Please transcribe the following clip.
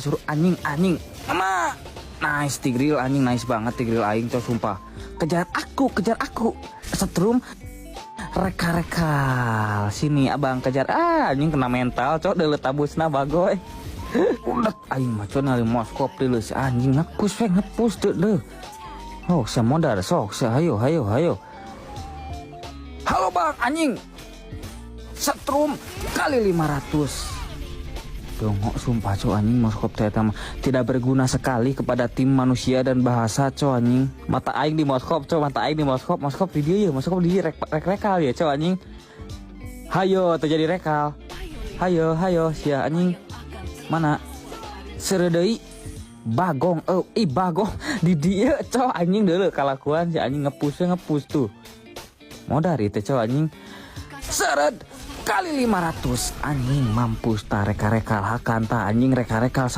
Suruh anjing, anjing. Mama. Nice Tigreal, anjing, nice banget Tigreal aing, cok, sumpah. Kejar aku, kejar aku. Setrum reka-rekal. Sini abang kejar. Ah, anjing, kena mental, cok, deuleu tabusna bagoy. Udah aing mah, cok, nali moskop deuleu si anjing ngepush we, ngepush deh deh. Oh, saya modar sok, saya hayo hayo hayo. Halo bang, anjing. Setrum kali 500. Dongok sumpah, cok, anjing, moskop teh eta mah tidak berguna sekali kepada tim manusia dan bahasa, cok, anjing. Mata aing di moskop, cok, mata aing di moskop, moskop di dia ya, moskop di dia rek rek rekal ya, cok, anjing. Hayo terjadi rekal. Hayo hayo sia anjing. Mana? Seredeui bagong, oh, ih, bagong di dia, cok, anjing, dulu kalakuan si anjing ngepush ngepush tuh. Modar itu, cok, anjing. Seret kali 500, anjing, mampus ta reka-rekal hakan ta anjing reka-rekal.